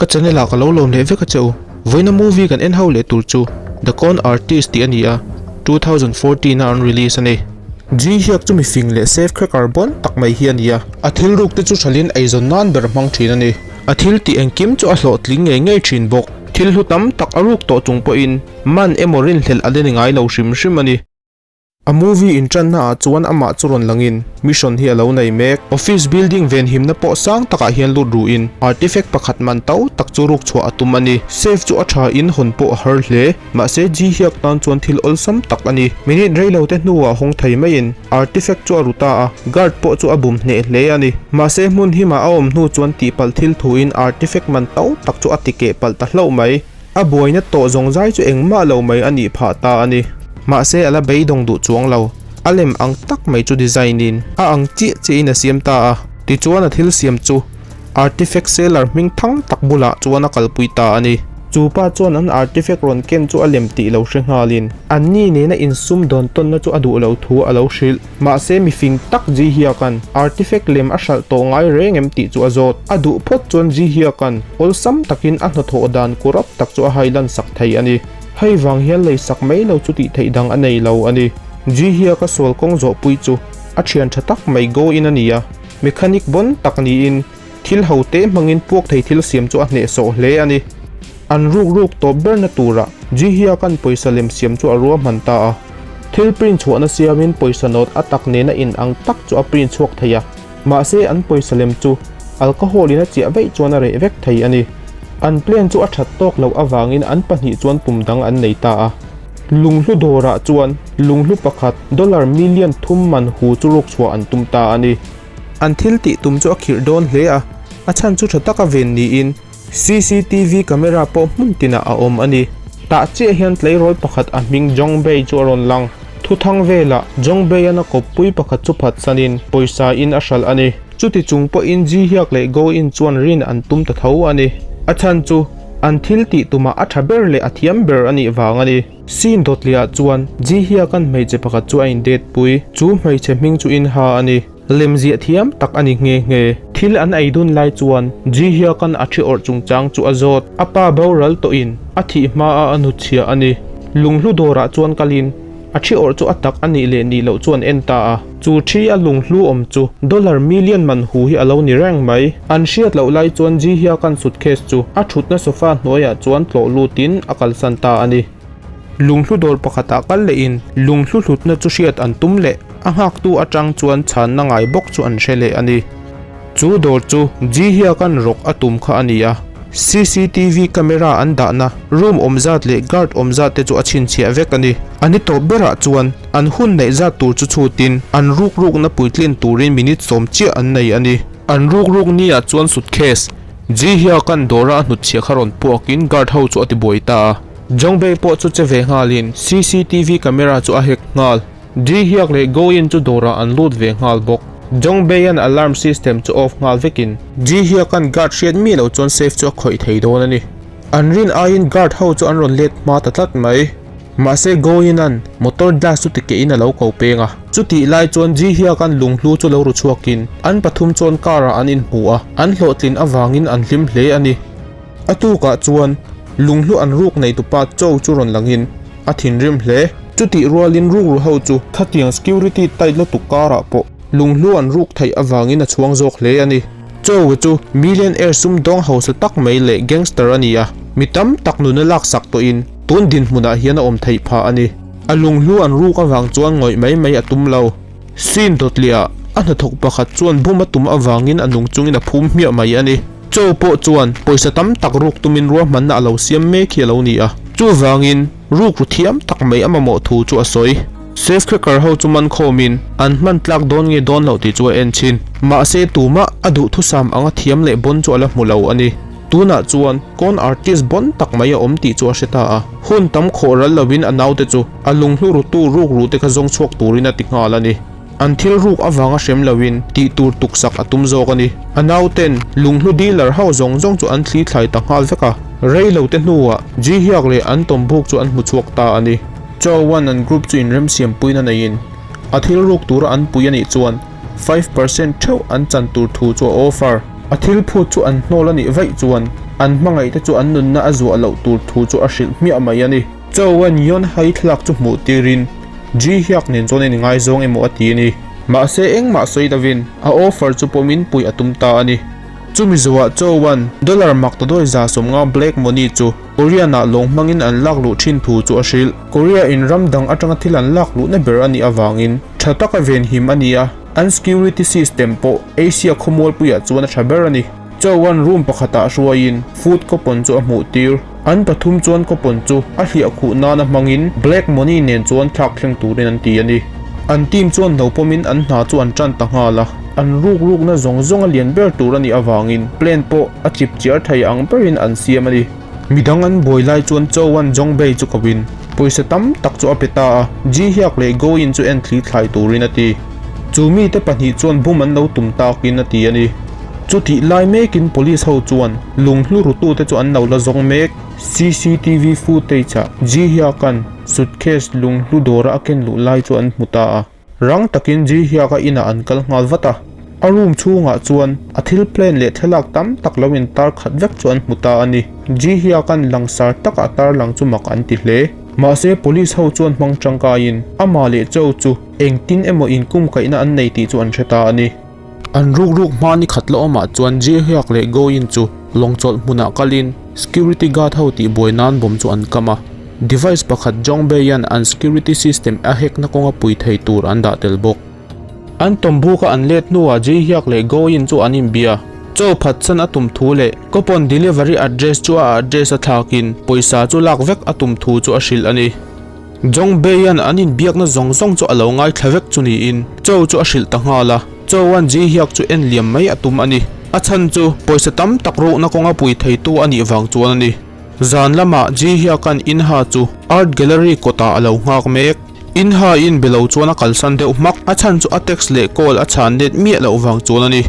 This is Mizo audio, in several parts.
Ka channel ah ka lo lawm leh vek a che u. Vawiina movie kan en ho leh tur chu The Con Artist tih a ni a, 2014 a an release a ni. Ji Hyuk chu mifing leh safe cracker bawn tak mai hi a ni a. A thil ruk te chu thalin eizawn nan ber hmang thin a ni. A thil tih engkim chu a hlawhtling ngei ngei thin bawk. Thil hlu tam tak a ruk tawh chung pawhin man emaw rinhlelh a la ni ngai lo hrim hrim a ni. A movie inṭanna ah chuan amah chu rawn langin mission hi a lo nei mek. Office building venhimna pawh sang takah hian lut ruhin artifact pakhat man to tak chu ruk chhuah a tum a ni. Safe chu a tha in hawn pawh a har hle. Mahse Ji Hyuk tan chuan thil awlsam tak a ni. Minute reilo te hnuah hawng thei maiin artifact chu a ru ta a, guard pawh chu a bum hneh hle a ni. Mahse hmun himah a awm hnu chuan tihpalh thil thuin artifact man to tak chu a ti keh palh ta hlauh mai. A buaina tawh zawng zai chu engmah lo mai a nih phah ta a ni. Mahse a la beidawng duh chuang lo. A lem ang tak mai chu design in a ang chiah chiah in a siam ta a. Tichuan a thil siam chu artifact seller hming thang tak bulah chuan a kalpui ta a ni. Chu pa chuan an artifact rawn ken chu a lem tih lo hre nghalin anni nena insum dawn tawnna chu a duh lo thu a lo hrilh. Mahse mifing tak Ji Hyuk-a'n artifact lem a hralh tawh ngai reng em tih chu a zawt. A duh phawt chuan Ji Hyuk-a'n awlsam takin a hnathawh dan kurap tak chu a hailan sak thei a ni. Hei vang hian lei sak mai lo chu tih theih dang a nei lo a ni. Ji Hyuk-a sual kawng zawhpui chu a thian tha tak mai Go In a ni a, mechanic bawn tak niin thil ho te hmangin puak thei thil siam chu a hnehsawh hle a ni. An ruk ruk tawp berna turah Ji Hyuk-a'n pawisa lem siam chu a ruahman ta a. Thil print chhuahna siamin pawisa note a tak nena in ang tak chu a print chhuak thei a, mahse an pawisa lem chu alcohol in a chiah veih chuan a reh vek thei a ni. An plan chu a that tawk loh avangin an pahnih chuan tum dang an nei ta a. Lunghlu dawrah chuan lunghlu pakhat dollar million thum man hu chu ruk chhuah an tum ta a ni. An thil tih tum chu a khirh dawn hle a, a chhan chu tha taka ven niin CCTV camera pawh hmun tinah a awm a ni. Tah chiah hian tleirawl pakhat a hming Jong Bei chu a rawn lang. Thuthang velah Jong Bei-an a kawppui pakhat chu phatsanin pawisa in a hralh a ni. Chuti chung pawhin Ji Hyuk leh Go In chuan rin an tum ta tho a ni. A chhan chu an thil tih tumah a tha ber leh a thiam ber a nih vang a ni. Scene dawtliah chuan Ji Hyuk-an hmeichhe pakhat chu a indet pui. Chu hmeichhe hming chu In Ha a ni. Lemziah thiam tak a ni nghe nghe. Thil an ei dun lai chuan Ji Hyuk-a'n a thi awrh chungchang chu a zawt. A pa boral tawhin a thih hmaah a hnutchhiah a ni. Lunghlu dawrah chuan kalin a thi awrh chu a tak a nih leh nih loh chu an en ta a. Chu thi a lunghlu awm chu dollar million man hu hi a lo ni reng mai. An hriat loh lai chuan Ji Hyuk-a'n suitcase chu a thutna sofa hnuaiah chuan tlawh lutin a kalsan ta a ni. Lunghlu dawr pakhatah kal lehin lunghlu hlutna chu hriat an tum leh a nghaktu atang chuan chhanna ngai bawk chu an hre leh a ni. Chu dawr chu Ji Hyuk-a'n rawk a tum kha a ni a, CCTV camera an dahna room awm zat leh guard awm zat te chu a chhinchhiah vek a ni. A ni tawp berah chuan an hun neih zat tur chu chhutin an ruk rukna puitlin turin minute sawm chiah an nei a ni. An ruk ruk niah chuan suitcase Ji Hyuk-a'n dawra a hnutchhiah kha rawn puakin guard ho chu a tibuai ta a. Jongbei pawh chu che ve nghalin CCTV camera chu a hack nghal. Ji Hyuk leh Go In chu dawrah an lut ve nghal bawk. Jongbeian alarm system chu off nghal vekin Ji Hyukan guard hriat mi lo chuan safe chu a khawih thei dawn a ni. An rin aiin guard ho chu an rawn let hma ta tlat mai. Mahse Go In an motor glass chu tikehin a lo ko peng a. Chutih lai chuan Ji Hyukan lunghlu chu lo ru chhuakin an pathum chuan car ah an inhmu a, an hlawhtlin avangin an hlim hle a ni. A tukah chuan lunghlu an ruk neitupa Chow chu rawn langin a thinrim hle. Chutih rualin rukru ho chu khatiang security tight lutuk karah pawh lunghlu an ruk theih avangin a chhuang zawk hle a ni. Chow chu millionaire sumdawng hausa tak mai leh gangster a ni a, mi tam tak nuna laksak tawhin tun dinhmunah hian a awm theih phah a ni. A lunghlu an ruk avang chuan ngawih mai mai a tum lo. Scene dawtliah a hnathawk pakhat chuan bum a tum avangin a nung chungin a phum hmiah mai a ni. Chow pawh chuan pawisa tam tak ruk tumin ruahmanna a lo siam mek hi a lo ni a, chuvangin ruk ru thiam tak mai a mamawh thu chu a sawi. Safe cracker ho chu man khawmin an hman tlak dawn nge dawn loh tih chu a en thin. Mahse tumah a duhthusam anga thiam leh bawn chu a la hmu lo a ni. Tunah chuan con artist bawn tak mai a awm tih chu a hre ta a, hun tam khawh ral lovin a naute chu a lunghlu rutu ruk rute kha zawng chhuak turin a ti nghal a ni. An thil ruk avanga hrem loin tih tur tuksak a tum zawk a ni. A nauten lunghlu dealer ho zawng zawng chu an thli thlai ta nghal vek a, rei lo te hnuah Ji Hyuk leh an tawm buk chu an hmu chhuak ta a ni. Cho Wan an group chu inremsiam puina neiin a thil ruk tura an pui a nih chuan 5% theuh an chan tur thu chu a offer. A thil phut chu an hnawl a nih vaih chuan an hmangaihte chu an nunna a zuah loh tur thu chu a hrilh hmiah mai a ni. Chowan Yeon Hai thlalak chu hmuh tirin Ji Hyuk nen chuan a ingaizawng emaw a ti a ni. Mahse engmah sawi lovin a offer chu pawmin puih a tum ta a ni. Chumi zawhah Chowan dollar mak ta dawi 150 black money chu Korean ah lawng hmangin an lak luh thin thu chu a hrilh. Korea in ram dang atanga thil an lak luhna ber a nih avangin tha taka venhim a ni a, an security system pawh Asia khawmualpuiah chuan a tha ber a ni. Chowan room pakhatah hruaiin food coupon chu a hmuh tir. An pathum chuan coupon chu a hliah khuh nana hmangin black money nen chuan thlak thleng turin an ti a ni. An team chuan lo pawmin an hna chu an tan ta nghal a, an ruk rukna zawng zawng a lian ber tur a nih avangin plan pawh a chip chiar thei ang berin an siam a ni. Midang an buai lai chuan Chowan Jongbei chu koin pawisa tam tak chu a pe ta a, Ji Hyuk leh Go In chu en thli thlai turin a ti. Chu mite pahnih chuan bum an lo tum takin a ti a ni. Chutih lai mekin police ho chuan lunghlu rutute chu an lo la zawng mek. Cctv footage ah Ji Hyuk-a'n suitcase lunghlu dawra a ken luh lai chu an hmu ta a. Rang takin Ji Hyuk-a inah an kal nghal vat a. A room chhungah chuan a thil plan leh thlalak tam tak lo intar khat vek chu an hmu ta a ni. Ji Hyuk-a'n langsar taka a tarlang chu mak an ti hle. Mahse police ho chuan hmang tangkaiin amah leh Cho chu engtin emaw inkumkaihna an nei tih chu an hre ta a ni. An ruk ruk hma ni khat la awmah chuan Jaehyuk leh Goin chu lawng chawlh hmunah kalin security guard ho tih buai nan bomb chu an kam a. Device pakhat Jongbae-a'n an security system a hack na kawnga pui thei tur an dah tel bawk. An tawmbuka an let hnuah Jaehyuk leh Goin chu an inbia. Chaw phatsan a tum thu leh coupon delivery address chu a address a thlakin pawisa chu lak vek a tum thu chu a hrilh a ni. Jongbae-a'n an inbiakna zawng zawng chu a lo ngaithla vek chu niin Cho chu a hrilh ta nghal a. Cho-a'n Ji Hyuk chu en liam mai a tum a ni. A chhan chu pawisa tam tak rukna kawnga pui theitu a nih vang chuan a ni. Zan lamah Ji Hyuk-a'n In-ha chu Art Gallery kawtah a lo nghak mek. In-ha-in be lo chuan a kalsan deuh hmak. A chhan chu a text leh call a chhan let miah loh vang chuan a ni.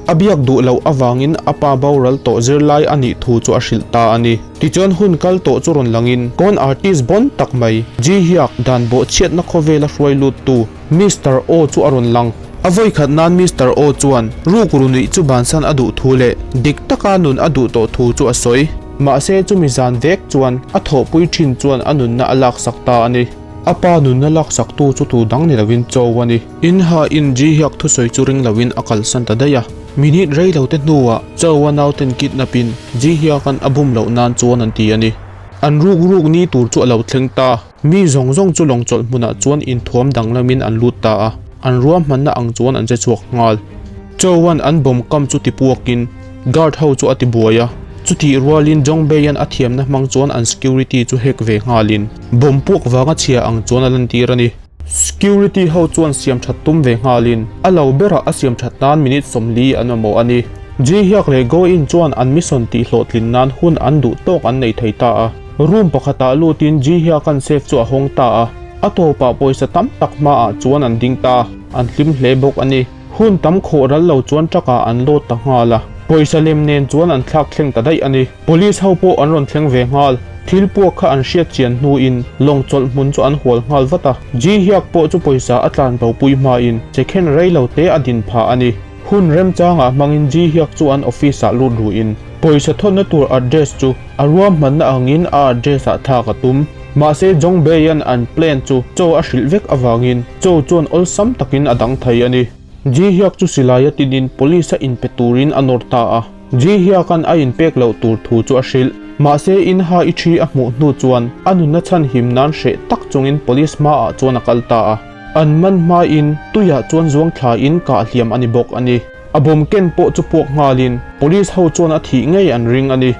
A biak duh loh avangin a pa boral tawh zirlai a nih thu chu a hrilh ta a ni. Tichuan hun kal tawh chu rawn langin con artist bawn tak mai Ji Hyuk dan bawhchhiatna khawvela hruai luttu Mister O chu a rawn lang. A vawikhat nan Mister O chuan rukru nuih chu bansan a duh thu leh dik taka nun a duh tawh thu chu a sawi. Mahse chumi zan vek chuan a thawhpui thin chuan a nunna a laksak ta a ni. A pa nunna laksaktu chu tu dang ni lovin Cho a ni. In ha in Ji Hyuk thusawi chu ring lovin a kalsan ta daih a. Minute rei lo te hnuah Cho a nauten kidnap in Ji Hyuk-a'n a bum loh nan chuan an ti a ni. An ruk ruk ni tur chu a lo thleng ta. Mi zawng zawng chu lawng chawlh hmunah chuan inthuam danglamin an lut ta a, an ruahmanna ang chuan an che chhuak nghal. Cho-a'n an bomb kam chu tipuakin guard ho chu a tibuai a, chutih rualin Jongbei-a'n a thiamna hmang chuan an security chu hack ve nghalin bomb puak vanga chhia ang chuan a lantir a ni. Security ho chuan siam that tum ve nghalin a lo berah a siam that nan minute 40 an mamawh a ni. Ji Hyuk leh Go In chuan an mission tih hlawhtlin nan hun an duh tawk an nei thei ta a. Room pakhatah lutin Ji Hyuk-a'n safe chu a hawng ta a, a tawpah pawisa tam tak hmaah chuan an ding ta. An hlim hle bawk a ni. Hun tam khawh ral lo chuan truck ah an load ta nghal a, pawisa lem nen chuan an thlak thleng ta daih a ni. Police ho pawh an rawn thleng ve nghal. Thil puak kha an hriat chian hnuin lawng chawlh hmun chu an hual nghal vat a. Ji Hyuk pawh chu pawisa a tlan bo pui hmain che khen rei lo te a din phah a ni. Hun remchangah hmangin Ji Hyuk chu an office ah lut ruin pawisa thawnna tur address chu a ruahmanna angin a address ah thlak a tum. Mahse Jong Bae-a'n an plan chu Cho a hrilh vek avangin Cho chuan awlsam takin a dang thei a ni. Ji Hyuk chu silai a tinin police a inpe turin a nawr ta a. Ji Hyuk-a'n a inpek loh tur thu chu a hrilh. Mahse In Ha i thi a hmuh hnu chuan a nunna chhan him nan hreh tak chungin police hmaah chuan a kal ta a. An man hmain tuiah chuan zuang thlain kah hliam a ni bawk a ni. A bawm ken pawh chu puak nghalin police ho chuan a thih ngei an ring a ni.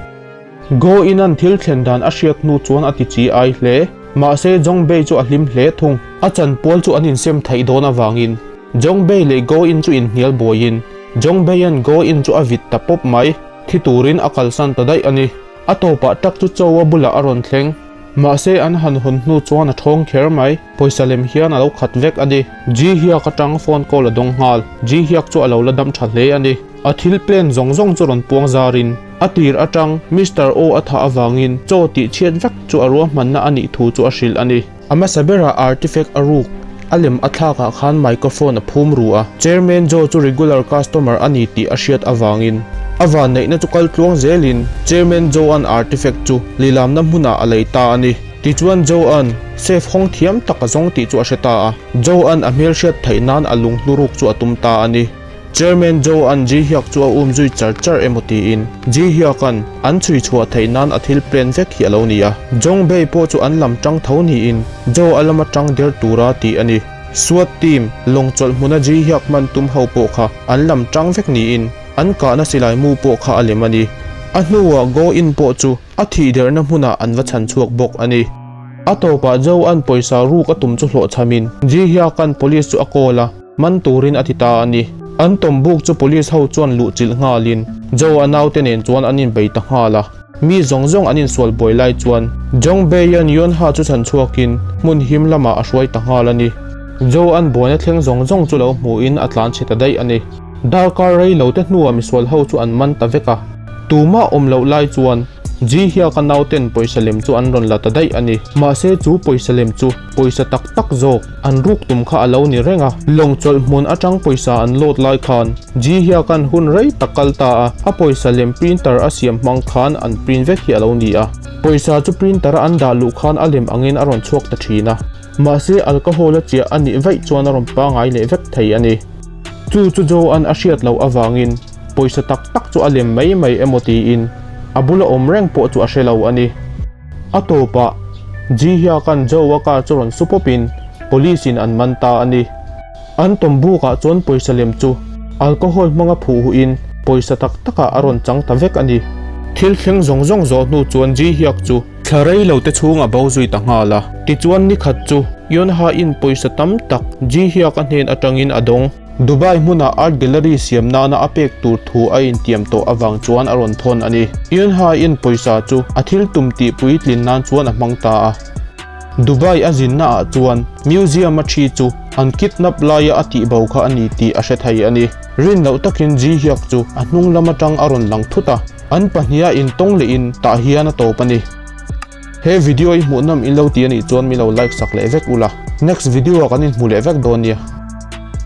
Go In-a'n thil thlen dan a hriat hnu chuan a ti chi ai hle. Mahse, Jongbei chu a hlim hle thung. A chanpual chu an insem theih dawn avangin Jongbei leh Go In chu inhnial buaiin Jongbei-a'n Go In chu a vit ta pawp mai. Thi turin a kalsan ta daih a ni. A tawpah truck chu Choa bulah a rawn thleng. Mahse, an han hawn hnu chuan a thawng kher mai. Pawisa lem hian a lo khat vek a ni. Ji Hyuk atang phone call a dawng nghal. Ji Hyuk chu a lo la dam tha hle a ni. A thil plan zawng zawng chu rawn puang zarin a tir atang Mister O a thah avangin chaw tih chhiat vek chu a ruahmanna a nih thu chu a hrilh a ni. A hmasa berah artifact a ruk a lem a thlakah khan microphone a phum ru a, Chairman Joe chu regular customer a ni tih a hriat avangin. A vanneihna chu kal tluang zelin Chairman Joe-a'n artifact chu lilamna hmunah a lei ta a ni. Tichuan Joe-a'n safe hawng thiam tak a zawng tih chu a hre ta a. Joe-a'n a hmelhriat theih nan a lunghlu ruk chu a tum ta a ni. Chairman Joe-a'n Ji Hyuk chu a um zui char char emaw tiin Ji Hyuk-a'n an chhui chhuah theih nan a thil plan vek hi a lo ni a. Jong Bae pawh chu an lam tang tho niin Joe a lama tang der tura tih a ni. SWAT team lawng chawlh hmuna Ji Hyuk hman tum ho pawh kha an lam tang vek niin an kahna silai mu pawh kha a lem a ni. A hnuah Go In pawh chu a thih derna hmunah an va chhan chhuak bawk a ni. A tawpah Joe-a'n pawisa ruk a tum chu hlawhchhamin Ji Hyuk-a'n police chu a call a. Man turin a ti ta a ni. An tawm buk chu police ho chuan luh chilh nghalin Joe a naute nen chuan an inbei ta nghal a. Mi zawng zawng an insual buai lai chuan Jong Bae-a'n Yeon Ha chu chhan chhuakin hmun him lamah a hruai ta nghal a ni. Joe an buaina thleng zawng zawng chu lo hmuhin a tlan chhe ta daih a ni. Darkar rei lo te hnuah misual ho chu an man ta vek a. Tumah awm loh lai chuan Ji Hyuk-a nauten pawisa lem chu an rawn la ta daih a ni. Mahse chu pawisa lem chu pawisa tak tak zawk an ruk tum kha a lo ni reng a. Lawng chawlh hmun atang pawisa an load lai khan Ji Hyuk-a'n hun rei tak kal ta a, a pawisa lem printer a siam hmang khan an print vek hi a lo ni a. Pawisa chu printer a an dah luh khan a lem angin a rawn chhuak ta thin a. Mahse alcohol a chiah a nih vaih chuan a rawn pangai leh vek thei a ni. Chu chu Joe-a'n a hriat loh avangin pawisa tak tak chu a lem mai mai emaw tiin a bula awm reng pawh chu a hre lo a ni. A tawpah, Ji Hyuk-a'n Joe-a car chu rawn su pawpin police-in an man ta a ni. An tawm bukah chuan pawisa lem chu alcohol hmanga phuh huhin pawisa tak takah a rawn chang ta vek a ni. Thil thleng zawng zawng zawh hnu chuan Ji Hyuk chu thla rei lo te chhung a bo zui ta nghal a. Tichuan nikhat chu Yeonha-in pawisa tam tak Ji Hyuk-a hnen atangin a dawng. Dubai hmuna Art Gallery siam nana a pek tur thu a intiam tawh avang chuan a rawn thawn a ni. Yeonha-in pawisa chu a thil tum tih puitlin nan chuan a hmang ta a. Dubai a zinna ah chuan museum a thi chu an kidnap laia a tihbo kha a ni tih a hre thei a ni. Rin loh takin Ji Hyuk chu a hnung lam atang a rawn lang thut a, an pahniha intawng lehin tah hian a tawp a ni. He video i hmuhnawm in lo ti a nih chuan mi lo like sak leh vek ula. Next video ah kan inhmu leh vek dawn nia.